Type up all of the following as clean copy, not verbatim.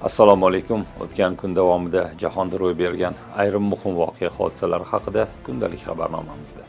Assalomu alaykum. O'tgan kun davomida jahonda ro'y bergan ayrim muhim voqea hodisalar haqida kundalik xabarnomamizda.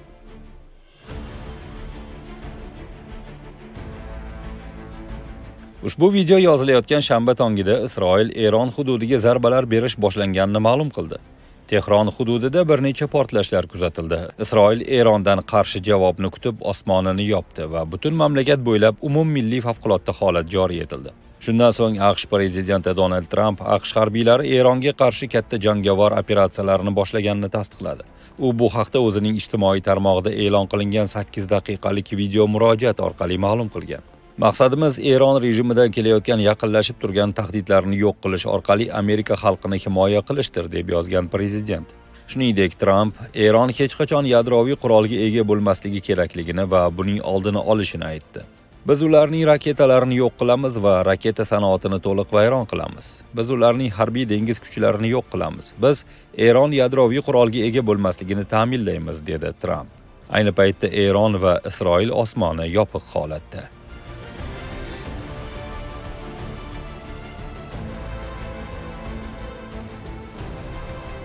Ushbu video yozilayotgan shanba tongida Isroil Eron hududiga zarbalar berish boshlanganini ma'lum qildi. Tehron hududida bir necha portlashlar kuzatildi. Isroil Erondan qarshi javobni kutib osmonini yopdi va butun mamlakat bo'ylab umummilliy favqulodda holat joriy etildi. Shundan so'ng AQSh prezidenti Donald Tramp AQSh harbiylari Eronga qarshi katta jangovar operatsiyalarni boshlaganini tasdiqladi. U bu haqda o'zining ijtimoiy tarmog'ida e'lon qilingan 8 daqiqalik video murojaat orqali ma'lum qilgan. Maqsadimiz Eron rejimidan kelayotgan yaqinlashib turgan tahdidlarni yo'q qilish orqali Amerika xalqini himoya qilishdir, deb yozgan prezident. Shuningdek, Tramp Eron hech qachon yadroviy qurolga ega bo'lmasligi kerakligini va buning oldini olishini aytdi. Biz ularning raketalarini yo'q qilamiz va raketa sanoatini to'liq vayron qilamiz. Biz ularning harbiy dengiz kuchlarini yo'q qilamiz. Biz Eron yadroviy qurolga ega bo'lmasligini ta'minlaymiz, dedi Tramp. Ayni paytda Eron va Isroil osmoni yopiq holatda.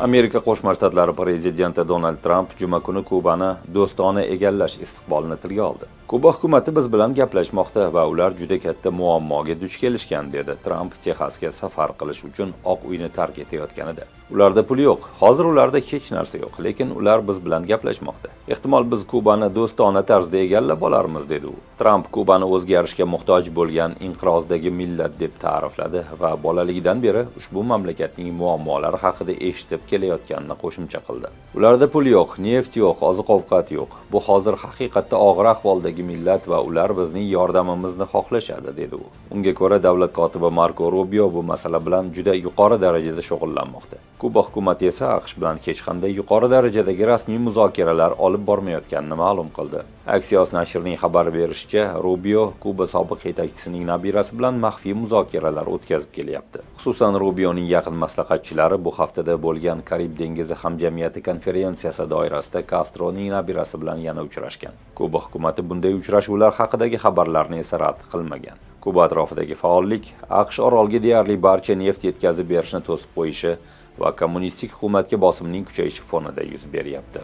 Amerika Qo'shma Shtatlari prezidenti Donald Tramp juma kuni Kubani do'stona egallash istiqbolini tilga oldi. Kuba hukumati biz bilan gaplashmoqda va ular juda katta muammoga duch kelishgan, dedi Tramp Texasga safar qilish uchun Oq uyni tark etayotganida. Ularda pul yo'q. Hozir ularda hech narsa yo'q, lekin ular biz bilan gaplashmoqda. Ehtimol biz Kubani do'stona tarzda egallab olarmiz, dedi u. Tramp Kubani o'zgarishga muhtoj bo'lgan inqirozdagi millat deb ta'rifladi va bolaligidan beri ushbu mamlakatning muammolari haqida eshitib kelayotganini qo'shimcha qildi. Ularda pul yo'q, neft yo'q, oziq-ovqat yo'q. Bu hozir haqiqatda og'ir ahvoldagi millat va ular bizning yordamimizni xohlashadi, dedi u. Unga ko'ra, davlat kotibi Marko Rubio bu masala bilan juda yuqori darajada shug'ullanmoqda. Kuba hukumati esa AQSh bilan hech qanday yuqori darajadagi rasmiy muzokaralar olib bormayotganini ma'lum qildi. Axios nashrining xabar berishicha, Rubio Kuba sobiq yetakchisining nabirasi bilan maxfiy muzokaralar o'tkazib kelyapti. Xususan, Rubioning yaqin maslahatchilari bu haftada bo'lgan Karib dengizi hamjamiyati konferensiyasi doirasida Kastroning nabirasi bilan yana uchrashgan. Kuba hukumati bunday uchrashuvlar haqidagi xabarlarni esa rad qilmagan. Kuba atrofidagi faollik AQSh orolga deyarli barcha neft yetkazib berishni to'sib qo'yishi va kommunistik hukumatga bosimning kuchayishi fonida yuz beryapti.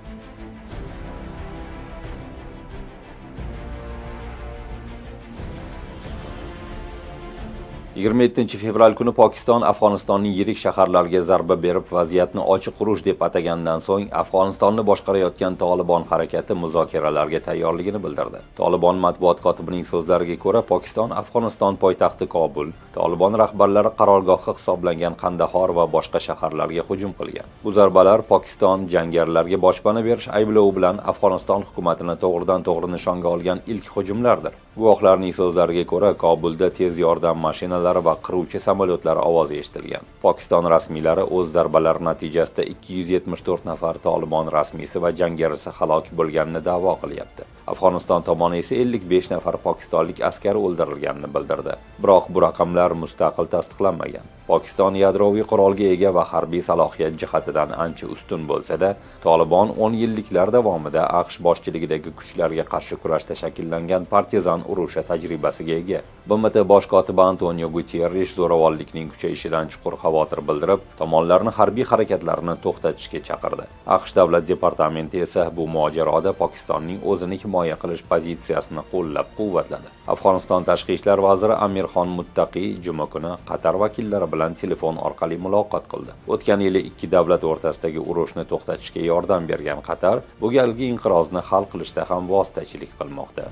27 fevral kuni Pokiston Afg'onistonning yirik shaharlariga zarba berib, vaziyatni ochiq urush deb atagandan so'ng Afg'onistonni boshqarayotgan Tolibon harakati muzokaralarga tayyorligini bildirdi. Tolibon matbuot kotibining so'zlariga ko'ra, Pokiston Afg'oniston poytaxti Kobul, Tolibon rahbarlari qarorgohi hisoblangan Qandahor va boshqa shaharlarga hujum qilgan. Bu zarbalar Pokiston jangarilarga boshpana berish ayblovi bilan Afg'oniston hukumatini to'g'ridan-to'g'ri nishonga olgan ilk hujumlardir. Guvohlarning so'zlariga ko'ra, Kobulda tez yordam mashinalari va qiruvchi samolyotlar ovozi eshitilgan. Pokiston rasmiylari o'z zarbalari natijasida 274 nafar Tolibon rasmiysi va jangarisi halok bo'lganini da'vo qilyapti. Afg'oniston tomoni esa 55 nafar pokistonlik askar o'ldirilganini bildirdi. Biroq bu raqamlar mustaqil tasdiqlanmagan. Pokiston yadroviy qurolga ega va harbiy salohiyat jihatidan ancha ustun bo'lsa-da, Tolibon 10 yilliklar davomida AQSh boshchiligidagi kuchlarga qarshi kurashda shakllangan partizan urushi tajribasiga ega. BMT bosh kotibi Antonio Guterrish zo'ravonlikning kuchayishidan chuqur xavotir bildirib, tomonlarni harbiy harakatlarni to'xtatishga chaqirdi. AQSh davlat departamenti esa bu mojaroda Pokistonning o'zini himoya qilish pozitsiyasini qo'llab-quvvatladi. Afg'oniston tashqi ishlar vaziri Amir Xon Muttaqiy juma kuni Qatar vakillari bilan telefon orqali muloqot qildi. O'tgan yili ikki davlat o'rtasidagi urushni to'xtatishga yordam bergan Qatar bu galgi inqirozni hal qilishda ham vositachilik qilmoqda.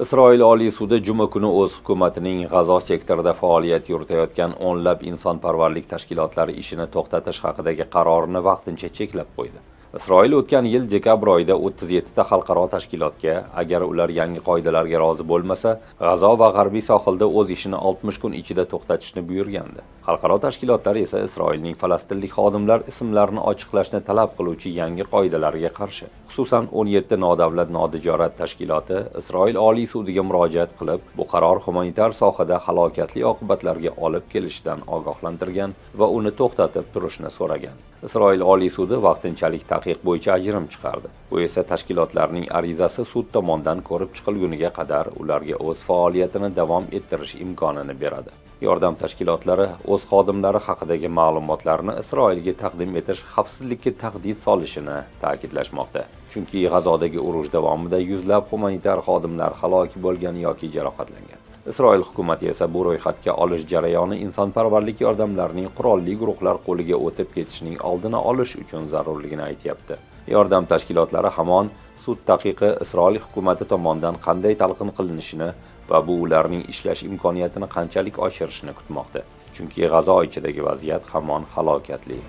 Isroil Oliy sudi juma kuni o'z hukumatining G'azo sektorida faoliyat yuritayotgan o'nlab insonparvarlik tashkilotlari ishini to'xtatish haqidagi qarorini vaqtincha cheklab qo'ydi. Isroil o'tgan yil dekabr oyida 37 ta xalqaro tashkilotga, agar ular yangi qoidalarga rozi bo'lmasa, G'azo va g'arbiy sohilda o'z ishini 60 kun ichida to'xtatishni buyurgandi. Xalqaro tashkilotlar esa Isroilning falastinlik xodimlar ismlarini ochiqlashni talab qiluvchi yangi qoidalarga qarshi. Xususan, 17 nodavlat notijorat tashkiloti Isroil Oliy sudiga murojaat qilib, bu qaror gumanitar sohada halokatli oqibatlarga olib kelishidan ogohlantirgan va uni to'xtatib turishni so'ragan. Isroil Oliy sudi vaqtinchalik taqiq bo'yicha ajrim chiqardi. Bu esa tashkilotlarning arizasi sud tomonidan ko'rib chiqilguniga qadar ularga o'z faoliyatini davom ettirish imkonini beradi. Yordam tashkilotlari o'z xodimlari haqidagi ma'lumotlarni Isroilga taqdim etish xavfsizlikka tahdid solishini ta'kidlashmoqda. Chunki G'azodagi urush davomida yuzlab gumanitar xodimlar halok bo'lgan yoki jarohatlangan. Isroil hukumati esa bu ro'yxatga olish jarayoni insonparvarlik yordamlarining qurolli guruhlar qo'liga o'tib ketishining oldini olish uchun zarurligini aytyapti. Yordam tashkilotlari hamon sud taqiqi Isroil hukumati tomonidan qanday talqin qilinishini va bu ularning ishlash imkoniyatini qanchalik oshirishini kutmoqda. Chunki G'azo ichidagi vaziyat hamon halokatli.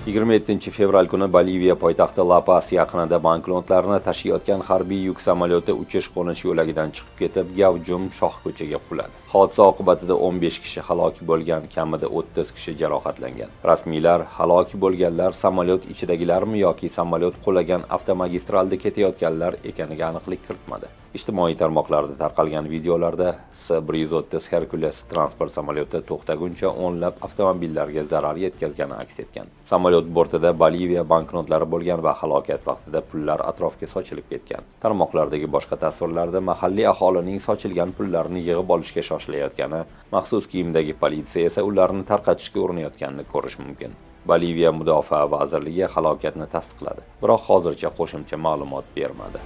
27 fevral kuni Boliviya poytaxti La Paz yaqinida banknotlarni tashiyotgan harbiy yuk samolyoti uchish qo'nish yo'lagidan chiqib ketib, gavjum shohko'chaga quladi. Hodisa oqibatida 15 kishi halok bo'lgan, kamida 30 kishi jarohatlangan. Rasmiylar halok bo'lganlar samolyot ichidagilarmi yoki samolyot qulagan avtomagistralda ketayotganlar ekaniga aniqlik kiritmadi. Ijtimoiy tarmoqlarda tarqalgan videolarda S-130 Hercules transport samolyoti to'xtaguncha o'nlab avtomobillarga zarar yetkazgani aks etgan. Samolyot bortida Boliviya banknotlari bo'lgan va halokat vaqtida pullar atrofga sochilib ketgan. Tarmoqlardagi boshqa tasvirlarda mahalliy aholining sochilgan pullarni yig'ib olishga shoshilayotgani, maxsus kiyimdagi politsiya esa ularni tarqatishga urinayotganini ko'rish mumkin. Boliviya Mudofaa vazirligi halokatni tasdiqladi, biroq hozircha qo'shimcha ma'lumot bermadi.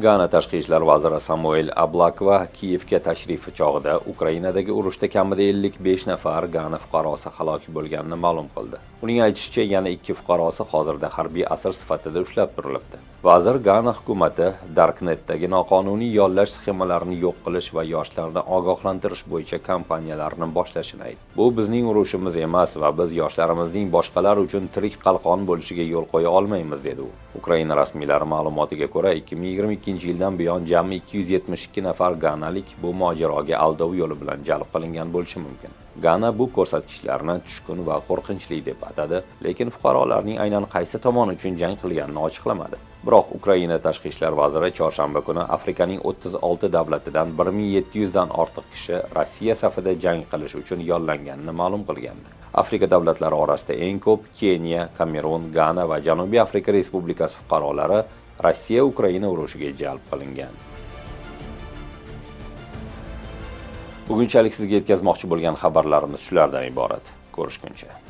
Gana tashqi ishlar vaziri Samuel Ablakva Kiyevga tashrifi chog'ida Ukrainadagi urushda kamida 55 nafar Gana fuqarosi halok bo'lganini ma'lum qildi. Uning aytishicha, yana 2 fuqarosi hozirda harbiy asir sifatida ushlab turilibdi. Vazir Gana hukumati Darknetdagi noqonuniy yollash sxemalarini yo'q qilish va yoshlarni ogohlantirish bo'yicha kampaniyalarni boshlashini aytdi. Bu bizning urushimiz emas va biz yoshlarimizning boshqalar uchun tirik qalqon bo'lishiga yo'l qo'ya olmaymiz, dedi u. Ukraina rasmiylari ma'lumotiga ko'ra, 2022-yildan buyon jami 272 nafar ganalik bu mojaroga aldov yo'li bilan jalb qilingan bo'lishi mumkin. Gana bu ko'rsatkichlarni tushkun va qo'rqinchli deb atadi, lekin fuqarolarning aynan qaysi tomon uchun jang qilganini ochiqlamadi. Biroq Ukraina tashqi ishlar vaziri chorshanba kuni Afrikaning 36 davlatidan 1700 dan ortiq kishi Rossiya safida jang qilish uchun yollanganini ma'lum qilgandi. Afrika davlatlari orasida eng ko'p Keniya, Kamerun, Gana va Janubiy Afrika Respublikasi fuqarolari Rossiya-Ukraina urushiga jalb qilingan. Bugunchalik sizga yetkazmoqchi bo'lgan xabarlarimiz shulardan iborat. Ko'rishguncha.